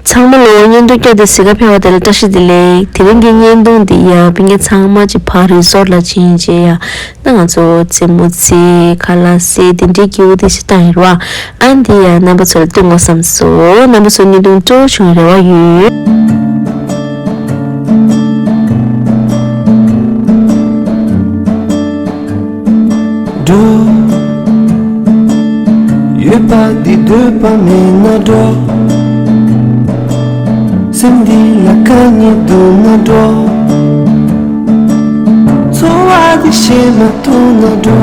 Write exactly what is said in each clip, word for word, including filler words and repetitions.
ཚང་མ་ལོ་བརྙན་ཐུང་བསྐྱར་དུ་གཟིགས་ག་ཕེབས་པ་དེ་ལ་བཀྲ་ཤིས་བདེ་ལེགས། དེ་རིང་གི་བརྙན་ཐུང་འདི་ཡ་ཕ་གི་ཚང་མ་ཅིག་ཕར་རི་སོར་ལ་ཕྱིན་རྗེས་ཡ་ད་ང་ཚོ་རྩེད་མོ་རྩེ་ཁ་ལག་ཟས་དེ་འདྲའི་སྐྱིད་པོ་དེ་ཞིག་བཏང་ཡོད་རེད་བ། ཨ་འདི་ཡ་རྣམ་པ་ཚོ་ལ་སྟོན་དགོས་བསམ་སོང་། རྣམ་པ་ཚོ་བརྙན་ཐུང་སྤྲོ་བྱུང་རེ་བ་ཡོད། འགྲོ། ཡོད་པ་འདི་འདོད་པ་མེད་ན་འགྲོ། སེམས་འདི་ལ་དཀའ་ངལ་འདུག་ན་འགྲོ། འཚོ་བ་འདི་ཤེས་མ་ཐུབ་ན་འགྲོ།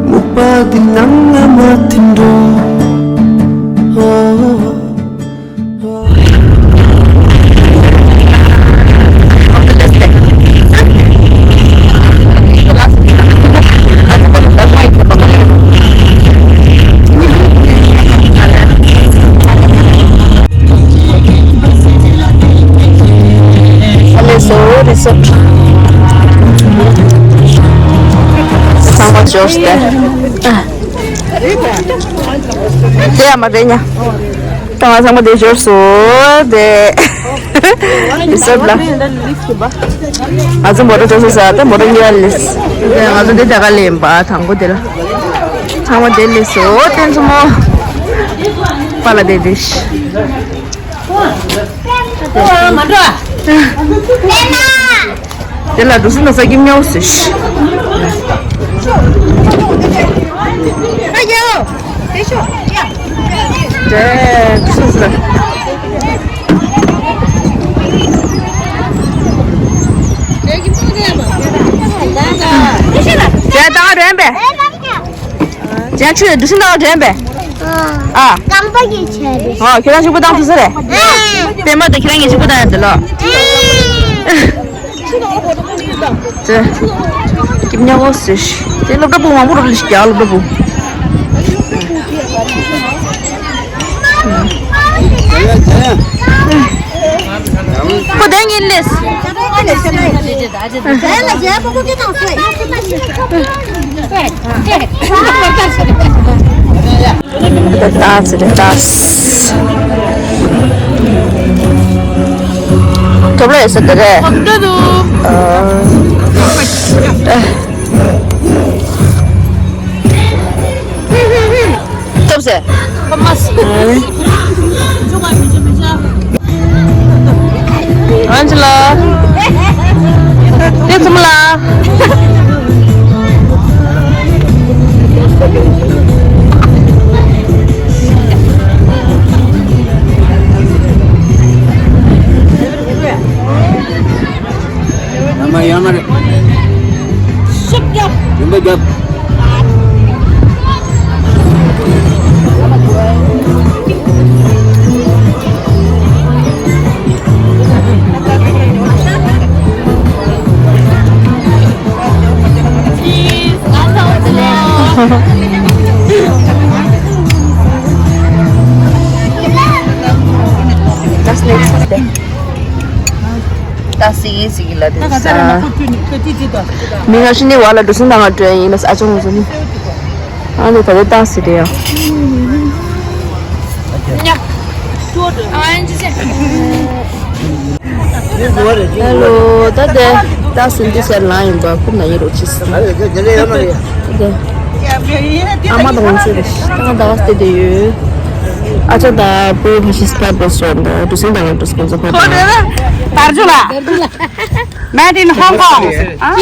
སྨུག་པ་འདི་ནང་ལ་མ་ཐིམ་འགྲོ། ཚང་མ་འབྱོར་ཏེ། དེ་ཡང་མ་རེད་ཉ། ད་ང་ཚང་མ་དེ་འབྱོར་སོང་དེ། རི་སོར་ལ། ང་ཚོ་མོ་ཊ་འགྲོ་སོང་ས་ད་མོ་ཊ་གཉིས་ལས། དེ་ང་ཚོ་དེ་ད་ག་ལེན་པ་དང་པོ་དེ་ལ། ཚང་མ་དེ་ལས་སོ་དེ་ཚོ་མོ། པ་ལ་དེ་དེ་ཤི། དེ་ལ་འགྲོ་སོང་ན་ས་ཀྱི་མྱོང་སོང་ཤི། དེ་འགྲོ་སོང་ས། ཇ་ཏང་རན་པས། ཇ་ཆུ་འདུག་སེ་ཏང་རན་པས། ཨ། རྐང་པ་གི་ཆེ་རེད། ཨ་ཁྱོད་རང་གཅིག་པུ་ཏང་ཐུབ་ས་རེད། པད་མ་དང་ཁྱོད་རང་གཉིས་གཅིག་པུ་ཏང་ཡ་དེ་ལོ། ཅེ། སྐྱིད་ཉག་འོ་ཟེར་ཤི། དེ་སློབ་གྲྭ་པོ་མང་པོ་རོགས་ལ་ཞིག་རྒྱག་སློབ་གྲྭ་པོ། ཁོ་དེ་ངན་ལེས། ཏག་ཙི་རེད་ཏག་ཙི། ཐོབ་ལ་ཡོད་ས་དེ་རེད། ཨ། ཐོབ་ཟེར། ཨན་ཇི་ལ། དེ་ཚོ་མ་ལ། ཡ་མ་ཡ་མ་རེད། ཤུགས་རྒྱབ། ཡུམ་པ་རྒྱབ། That's next step. ད་སི་གི་སི་གི་ལ་དེ་ས། མི་ང་ཤི་ནི་བ་ལ་འགྲོ་སོང་ད་ང་འགྲོ་ཡིན་ལ་ཨ་ཅོ་ང་ཚོ་ནི། ཨ་ནི་ད་དེ་ཏང་སི་དེ་ཡང་། ཧེ་ལོ། ད་དེ་ཏང་སི་འདི་སེར་ལང་ཡིན་པ་ཁུར་ན་ཡིན་རོགས་ཆིས། དེ། ཨ་མ་དང་ང་ཚོ་རེད། ད་ང་ཟླ་བ་སྟེ་དེ་ཡོད། ཨ་ཅག་དང་བུ་ཕ་ཤི་སི་ཕ་རོ་སོན་ད་འགྲོ་སོང་ད་ང་འགྲོ་སོང་ཚོ་ཕ་ཕ། དར་ཇུ་ལ། Made in Hong Kong. Ah,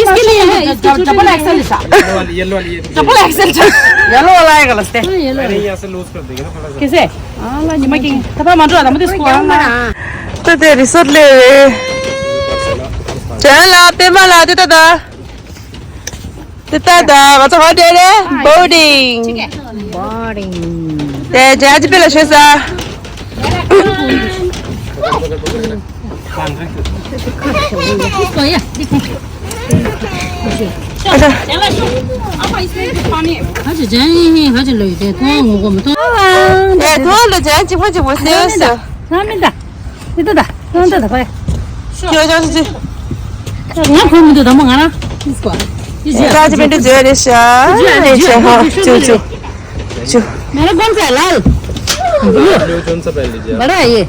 double X L. Double X L. Yellow वाला आएगा लस्ते। कैसे? हाँ, ला निमा की। तब हम अंदर आता, मुझे इसको आना। तो तेरी सर ले। चल, आते माल आते दादा। दादा, मतलब हो दे रे। Boarding. Boarding. ते जहाज पे लशे सा। ब्लू। ब्लू कौन सा पहन लीजिए आप? बड़ा है ये।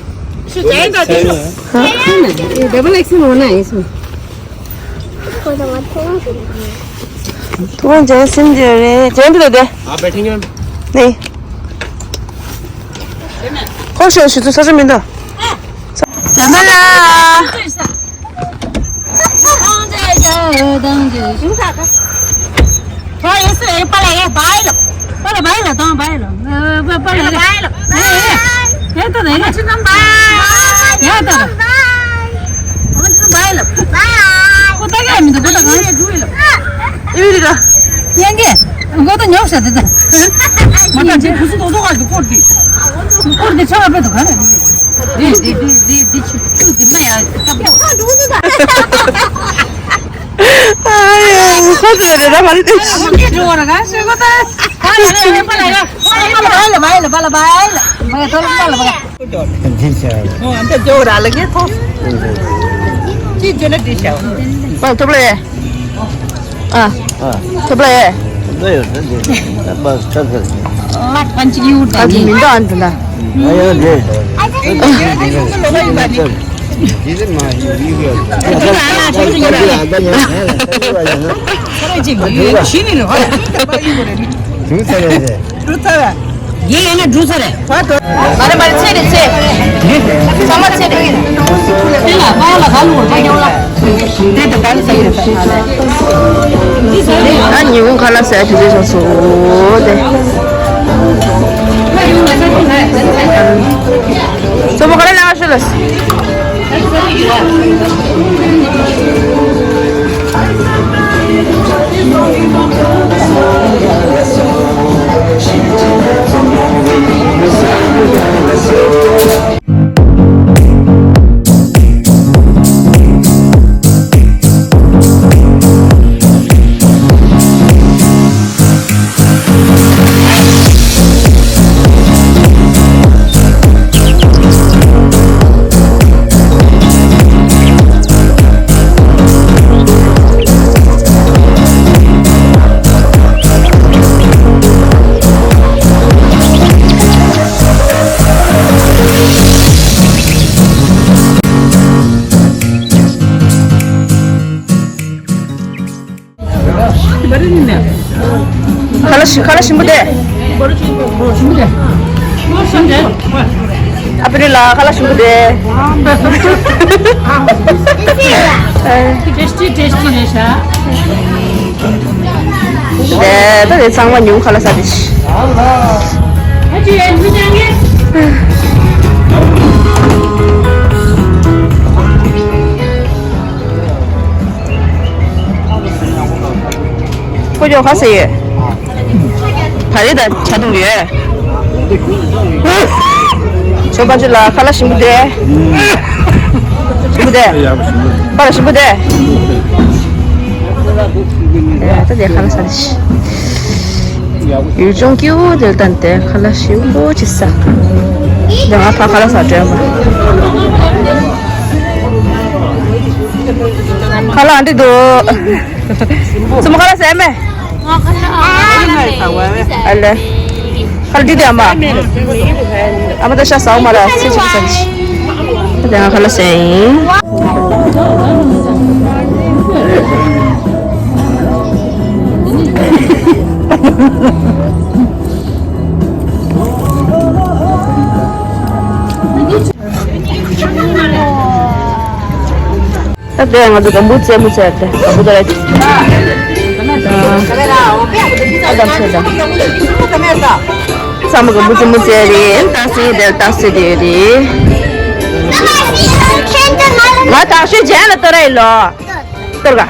इसमें चाहिए तो देखो। हाँ, है ना? ये डबल एक्सएल होना है इसमें। ཐུགས་རྗེ་ཆེ། སེམས་ཅན་རེད། ཅན་དུ་དེ། आप बैठेंगे मैम। ནི། ཧོ་ཤོ་ཤོ་ཚུ་ས་ཆ་མི་འདུག་ཟ་མ་ལ། ཐོ་ཡེ་སུ་ཨེ་པ་ལ་ཡེ་བའི་ལོ། པ་ལ་བའི་ལོ་དང་བའི་ལོ། པ་ལ་བའི་ལོ། ཡེ་ཡེ་ཡེ་ཏོ་ཡེ། ཡེ་ཏོ། ཁོ་ད་ག་མི་འདུག་ཁོ་ད་ག་ཡེ་རི་ག་ཡེ་གེ། ཁོ་ད་ཉོག་ཤ་དེ་ད། ཁོ་ད་ཅི་ཁུ་སུ་དོ་དོ་ག་དུ་ཀོར་དི། ཀོར་དི་ཆ་བ་པེ་དོ་ག་རེ། དི་དི་དི་དི་དི་ཆུ་ཆུ་དི་མེ་ཡ་ཀ་པོ། ཨ་ཡ། ཁོ་ཚོ་རེ་ར་མ་རེད་དེ། ཁོ་ཚོ་རེ་ར་མ་རེད་དེ། ཨ་ལ་ལ་ལ་ལ་ལ་ལ་ལ་ལ་ལ་ལ་ལ་ལ་ལ། འདི་བྱ། ཨོ་འདི་ཇོ་ར་ལ་གེ་ཐོ། ཅི་ཇོ་ན་འདི་བྱ། པ་ཐོབ་ལེ། ཨ། ཐོབ་ལེ། འདི་ཡོད་འདི་འདི། པ་ཐབ་ཐབ། པ་ཕན་ཅིག་ཡོད་ད། ཨ་འདི་མི་འདུག་ཨ་འདི་ལ། ཨ་ཡོད་འདི། འདི་མ་ཡིན་ཡིན་ཡོད། ཁ་ར་ཅིག་ཡོད་ཤི་ནི་ལ། འདུག་ས་རེད། འདུག་ས་རེད། ཡིན་ཡིན་ན་འགྲོ་ས་རེད། མ་རེད་མ་རེད་ཚེ་རེད་ཚེ། ཚང་མ་ཚེ་རེད། དེ་ལ་པའི་ལ་ག་ལུག་རེད་ཡོང་ལ། དེ་དེ་ག་ལ་ས་ཡོད་ས་ལ། ད་ཉི་ཧོང་ཁ་ལག་ཟ་དུས་ཚོད་སོང་སོ་དེ། ཚོ་མོ་ག་ལ་ལ་ཤོད་ལ། ཁ་ལག་ཞིམ་ཁ་ལག་ཞིམ་པོ་དེ། ཨ་པི་རི་ལ་ཁ་ལག་ཞིམ་པོ་དེ། ཏེ་སི་ཊི་ཏེ་སི་ཊི་རེད་ཤག་དེ་ད་དེ་ཚང་མ་ཉུང་ཁ་ལག་ཟ་དེ་ཤི། ཁོ་ཚོ་ག་ཟེར་ཡོད། ད་རེས་ད་ཆ་འདུག་ཡོད། ཚོ་པ་ཚོ་ལ་ཁ་ལག་ཞིམ་པོ་དེ། ཞིམ་པོ་དེ། ཁ་ལག་ཞིམ་པོ་དེ། ད་དེ་ཁ་ལག་ཟ་ཡུལ་ལྗོངས་སྐྱིད་པོ་དེ་ལ་བལྟས་ཏེ་ཁ་ལག་ཞིམ་པོ་ཅིག་ཟ། དེ་ང་ཕ་ཁ་ལག་ཟ་འགྲོ་ཡ་མ། ཁ་ལག་འདི་འདུག་ཚོ་མོ་ཁ་ལག་ཟ་མེད། ཨ་ལེ། ཁ་ལག་འདི་དེ་ཨ་མ། ཨ་མ་ད་ཤ་ཟ་འོ་མ་ར་སི་ཆི་ཟ་ཆི། ད་ང་ཁ་ལག་ཟ་ཡིན། ད་དེ་ང་ཚོ་ཀམ་བུ་རྩེད་མོ་རྩེ་ཡ་དེ་ཀམ་བུ་ད་རེད། ཨ་དམ་ཆོས་དང་། ཚང་མ་ཀམ་བུ་རྩེད་མོ་རྩེ་རེད། ཏག་སེ་དེ་ཏག་སེ་དེ་རེད། ང་ཐག་ཤོད་རྗེས་ལ་གཏོར་ར་ཡིན་ལོ། གཏོར་ག་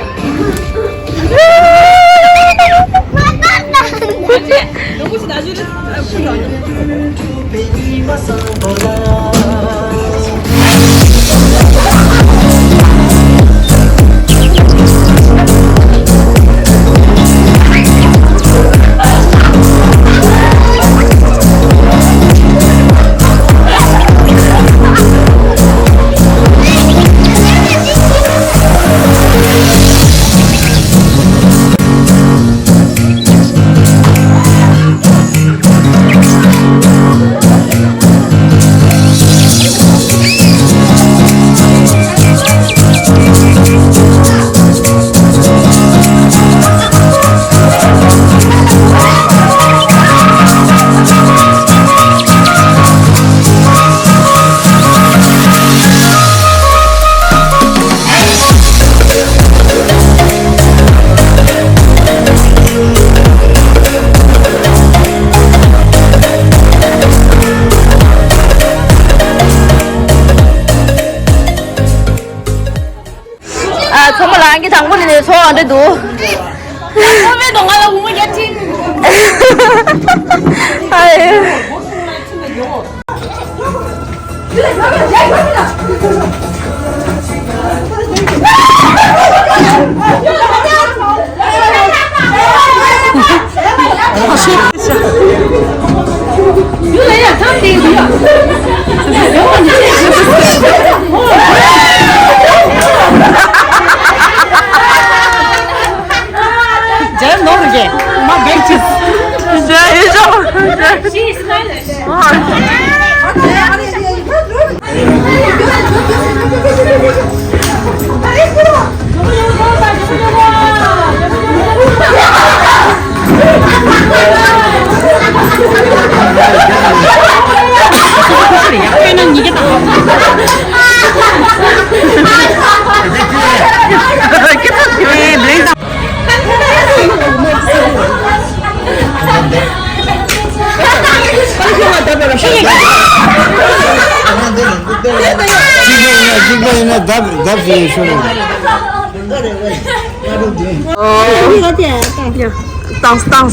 ཚོ་ཨ་འདྲ་འདུག་ཁོ་བས་དང་ང་ལ་འུ་མ་རྒྱ་ཁྲིད། ཨ་ཡེ། Just no again. My bitches. She is stylish. གཅིག་པ་ཡིན་ན་གཅིག་པ་ཡིན་ན་བརྡབ་བརྡབ་ཞིག་ཡོད་ཤོད་རེད། ཏང་ཏང་།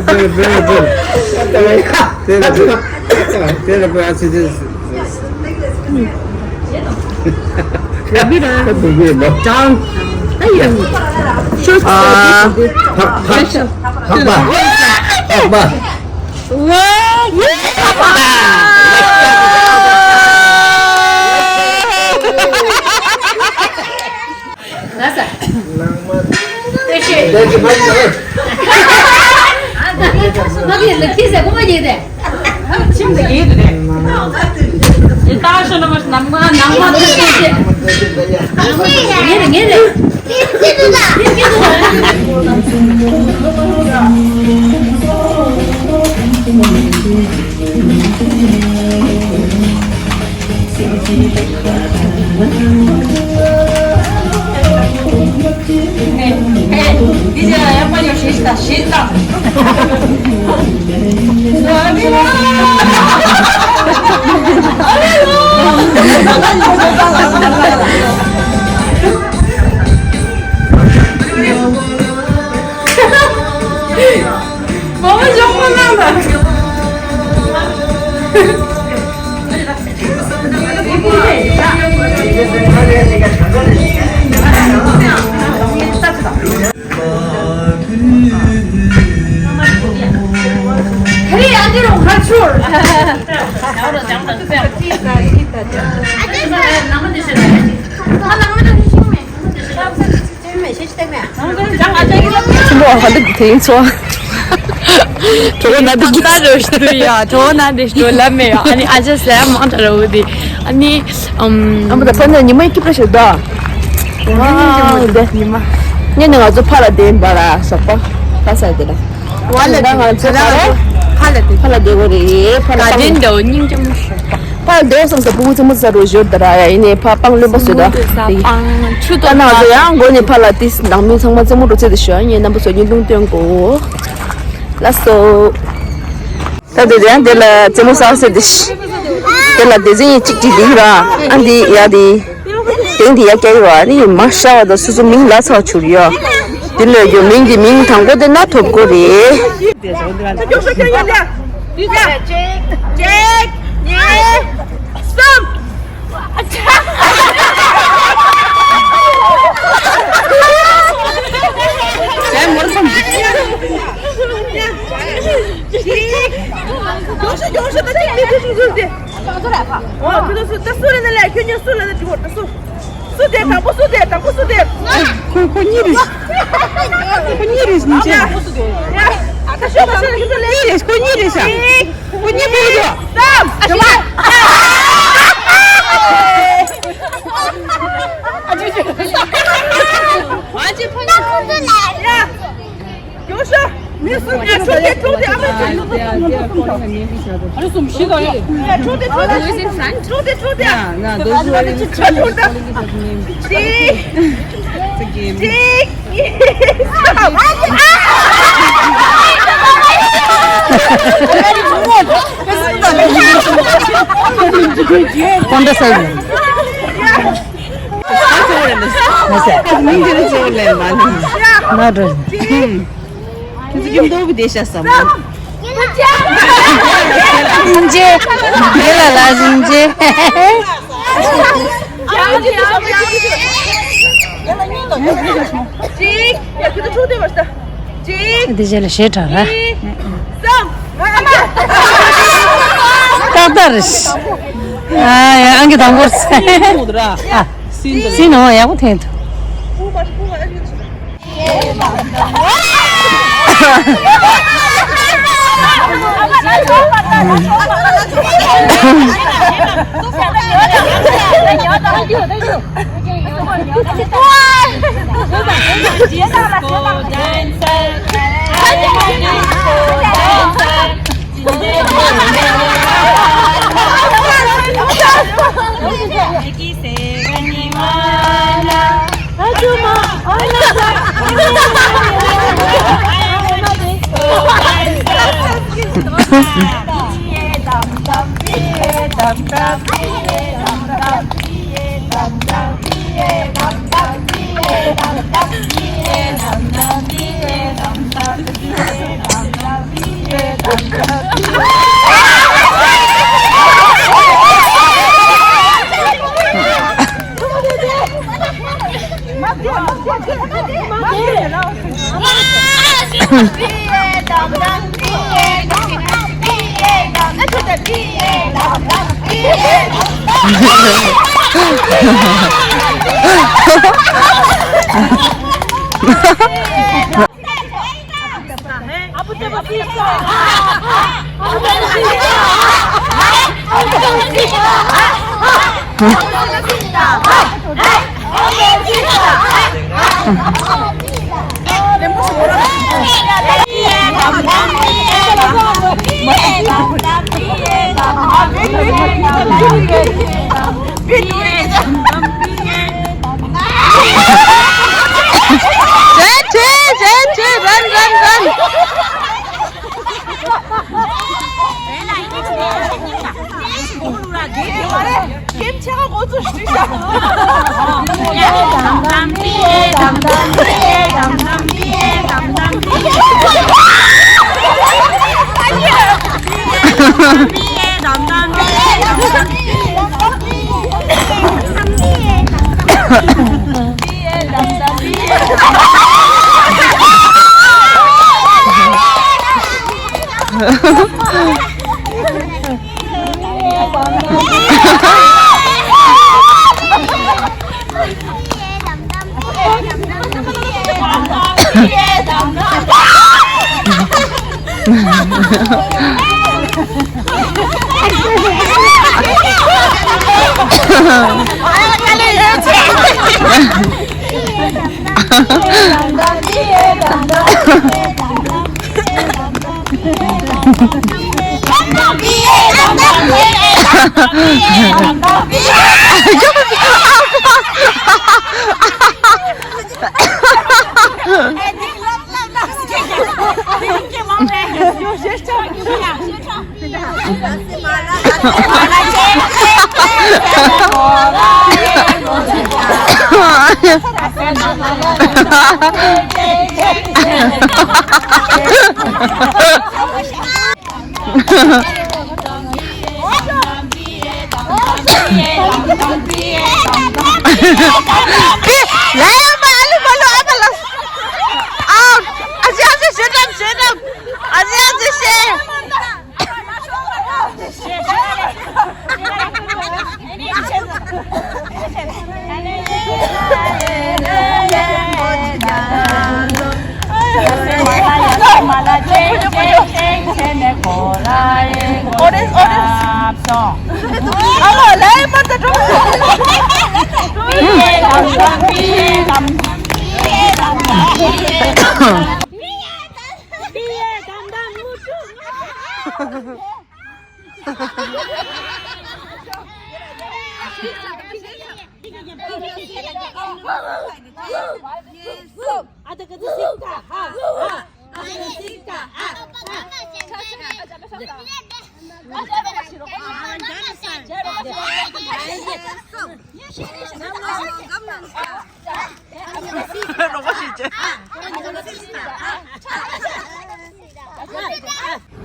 དེ་ལ་དེ་ལ་དེ་ལ་དེ་ལ་དེ་ལ་དེ་ལ་དེ་ལ་དེ་ལ་དེ་ལ་དེ་ལ་ལ་ལ་ལ། ཨ། ཧག་པ། ཧག་པ། ཧག་པ། ཆེན་པོ་ཧ་ལུག་དེ་ཡིན་ཚོ། གྲོགས་ན་དེ་ད་རོ་ཤི་དུ་ཡ་གྲོགས་ན་དེ་ཤོ་ལ་མེ་ཡ། ཨ་ནི་ཨ་ཅག་ཟེར་མང་དྲ་ར་འུ་དེ། ཨ་ནི་ཨམ། ཨ་མ་ད་ཕ་ནི་ཉི་མ་སྐྱིད་པ་ཞིག་ད། ཨ་དེ་ཉི་མ། ཉེ་ནས་ང་ཚོ་ཕ་ལ་བསྡད་པ་ར་ཟག་པ་ཕ་ས་དེ་ལ། ཕ་ལ་ང་ཚོ་ཕ་ལ་ཕ་ལ་བསྡད་ཕ་ལ་བསྡད་གོ་རེད། ཕ་ལ་བསྡད་སྙིང་རྗེ་མོ་ཞིག་ཕར་སྡོད་བསམ་ས་ཕྲུ་གུ་ཆེན་མོ་ས་རུ་བཞུར་དར་ཡ་ཡིན་ནས་ཕ་སྤང་རློན་པ་བཟོས་ད། ཆུ་ད་ན་ཚོ་ཡང་མགོ་ནས་ཕར་ལ་ཏིས་ནང་མི་ཚང་མ་རྩེད་མོ་འགྲོ་ཚེ་དེ་ཞོ་ཡིན་རྣམ་པ་ཚོ་ཉིན་ཐུང་སྟོན་གོ། ལ་སོ། ད་དེ་ཡང་དེ་ལ་རྩེད་མོ་ས་སེ་དེ་ཤི། དེ་ལ་དེ་ཟིན་ཡིན་གཅིག་གཅིག་དེ་ཡིན་ར། ཨ་འདི་ཡ་དེ། དེང་དེ་ཡ་སྐྱ་ཡོད་ཨ་ནི་མ་ཤ་བ་དང་སོ་སོ་མིང་ལ་ཚ་བ་བྱུར་ཡོད། དེ་ལས་རྒྱུ་མིང་གི་མིང་དང་པོ་དེ་ན་ཐོབ་གོ་རེད། གཅིག་གཉིས། གསུམ། ཡོང་ཤོག་ཡོང་ཤོག་ད་ཅིག་མི་དེ་ཤུགས་ཟུར་ཏེ། ཨོ་ཁྱོད་ཚོ་སུ་ད་སུ་རེད་ན་ལས་ཁྱོད་གཉིས་སུ་ལ་ད་ཅིག་འོར་ད་སུ། སུ་དེ་དང་པོ་སུ་དེ་དང་པོ་སུ་དེ། ཁོ་ཁོ་གཉིས་རེད། ཁོ་གཉིས་རེད་ཉིན་བྱེད། ད་ཤོག་ད་ཤོག་ད་ཁྱོད་ཚོ་ལས། གཉིས་རེད་ཁོ་གཉིས་རེད་ཤག་ཁོ་གཉིས་པོ་རེད། སམ། ཨ་ཤི། ཨ་ཅི་ཅི། ཨ་ཅི་ཕ་ཡ། ཡོང་ཤོག་མི་གསུམ་གྱིས་ཁྲོ་དེ་ཁྲོ་དེ་ཨ་མ་ཅག་ཨ་རི་གསུམ་བཞི་དང་ཡོད། ཁྲོ་དེ་ཁྲོ་དེ་ཁྲོ་དེ་ཁྲོ་དེ་ཨ་ཅག་ཨ་ཅག་ཁྲོ་དེ་གཅིག་གཅིག་གོང་ད་ས་ཡིན། མི་འདིར་ཚོ་ལེན་མ་ལེན། ང་འགྲོ། ཁྱེད་ཚོ་ཁྱིམ་ཐོག་གི་བསྡད་ཤག་བསམ། ལྗིན་ཅེ། དེ་ལ་ལ་ལྗིན་ཅེ། གཅིག་ཡ་ཁྱེད་ཚོ་འཁྲུག་བསྡད་པར་ས། གཅིག་དེ་རྗེས་ལ་ཞེ་དྲག་ར། གཉིས། གསུམ། ཏག་ཏག་རེད། ཨ་ཡ་ཨང་ཀི་དང་པོར་ཨ། སིན་ནོ་ཡག་པོ་འཐེན་ཐུབ། རན་ཁྲི། རན་ཁྲི། རན་རན་རན།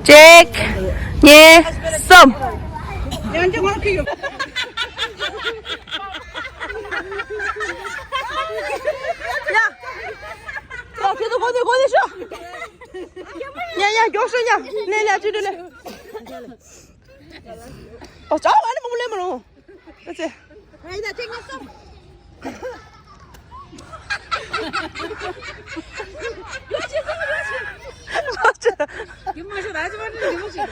གཅིག་གཉིས། གསུམ། ཡ། ཡ། ཁྱེད་ཚོ་སྒོ་ནས་སྒོ་ནས་ཤོག་ཡ་ཡ། མགྱོགས་ཤོག་ཡ། ལེ་ལེ། ཅི་ལེ་ལེ། ཨོ་ཅག་ཨ་ནི་མང་པོ་ལེན་མ་རུང་། ཨ་ཙི། ཨ་ཡིན་ད་ཅིག་ངས་སོང་། ཡུམ་མ་ཤོད་ར་ཅི་མ་ནི་ཡུམ་ཅིག་ར།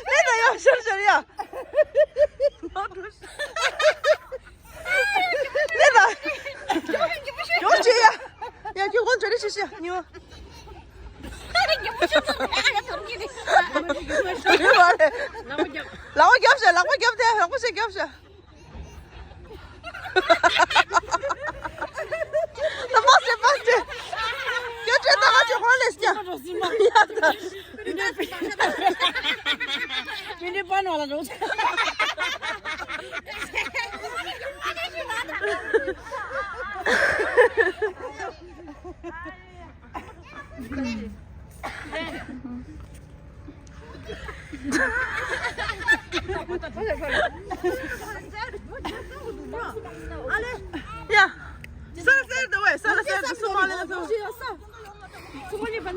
ལེ་ད་ཡ་ཤར་ཤར་ཡ། ལེ་ད། མགྱོགས་བྱེད་ཡ། ཡ་ཁྱོད་ཁོང་བྲོས་རེ་ཤི་ཤི་ཡ་ཉོ། ལག་པ་རྒྱབ་ཤ། ལག་པ་རྒྱབ་དེ། ལག་པ་ཞིག་རྒྱབ་ཤ། ད་པོ་སེ་པོ་སེ། ཁྱོད་བྲོས་ད་ང་ཚོ་ཧོན་ལེ་སྐྱ། ཡ་ད། མི་འདྲི་པ་ནོ་ལ་རོ། ཡ། ས་ལ་སེར་དུ་བས། ས་ལ་སེར་དུ་སུ་མ་ལེ་ལ་སུ། ཡ། ཡོ་ཤོ་ཉ་བས་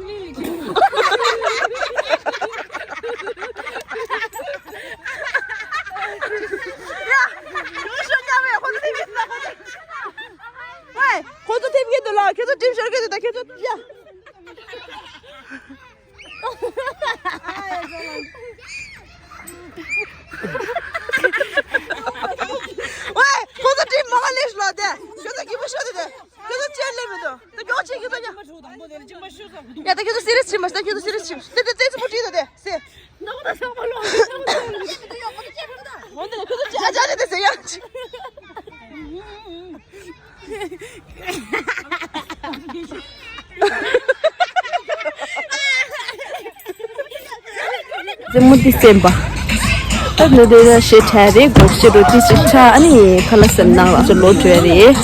ཁོ་ཚོ་ཐེབས་ཡིན་ན་ཁོ་ཚོ། ཝེ། ཁོ་ཚོ་ཐེབས་ཡིན་འདུག་ལ། ཁྱེད་ཚོ་ཁྲིམས་ཤོར་གི་འདུག་ད་ཁྱེད་ཚོ་ཡ། ཝེ། ཁོ་ཚོ་ཁྲིམས་མ་ག་ལེ་ཤི་ལ་དེ། ཁྱེད་ཚོ་གི་བུ་ཤོར་དེ་དེ། ཁྱོད་ཚོ་ཅི་ལས་མི་འདུག་ད་མགྱོགས་ཆེ་གི་ད་ཉ། ཡ་ད་ཁྱོད་ཚོ་སི་རི་ཡས་ཆི་མ་ཤི་ད། ཁྱོད་ཚོ་སི་རི་ཡས་ཆི་མ་ཤི། དེ་དེ་རྩེ་ཆི་མོ་བྲིས་ད་དེ་སེ། འོན་ཏེ་ཁྱོད་ཚོ་ཅི་ཨ་ཅག་རེད་དེ་སེ་ཡ། རྩེད་མོ་འདི་རྩེན་པ། ད་ནི་དེ་ལ་ཞེ་ཁྲ་རེད། སྒོར་ཞེ་རུ་ཏི་ཞེ་ཁྲ། ཨ་ནི་ཁ་ལག་ཟ་ནང་ལ་ཚོ་ལོ་བྲོས་རེད།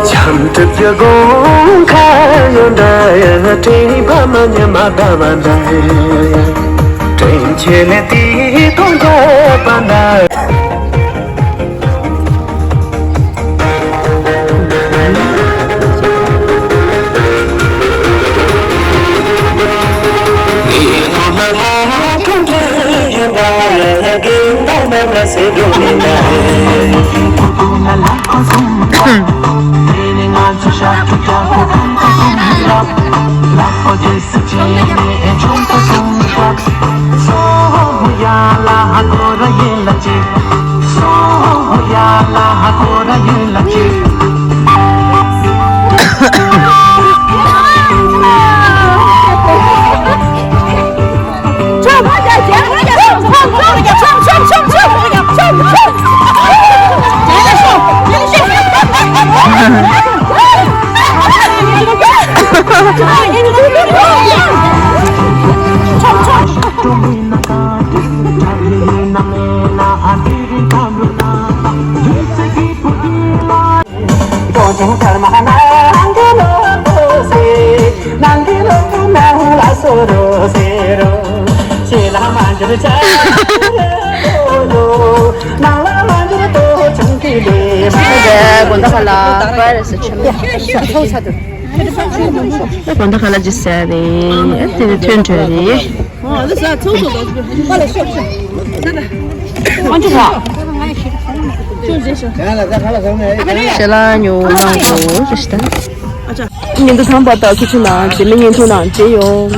འཇམ་གྲིབ་ཀྱི་དགོང་ཁ་ཡོད་འདྲ། དྲན་པ་མ་ཉམས་མ་འདའ་བ་འདྲ། དྲན་ཆེ་ནས་དེའི་དོན་རྒྱབ་པ་འདྲ། དགོང་དག་ཁ་ལག་ཅི་ཟ་རེད། དེ་ནི་ཐོན་འགྲོ་རེད། ཞལ་ལག་ཉོ་གནང་དགོས་རེད་ད། ཉིན་ཐོ་ཐམ་པ་དང་ཁྱེད་ཚོ་ནང་རྗེས་མའི་ཉིན་ཐོ་ནང་མཇལ་ཡོང་།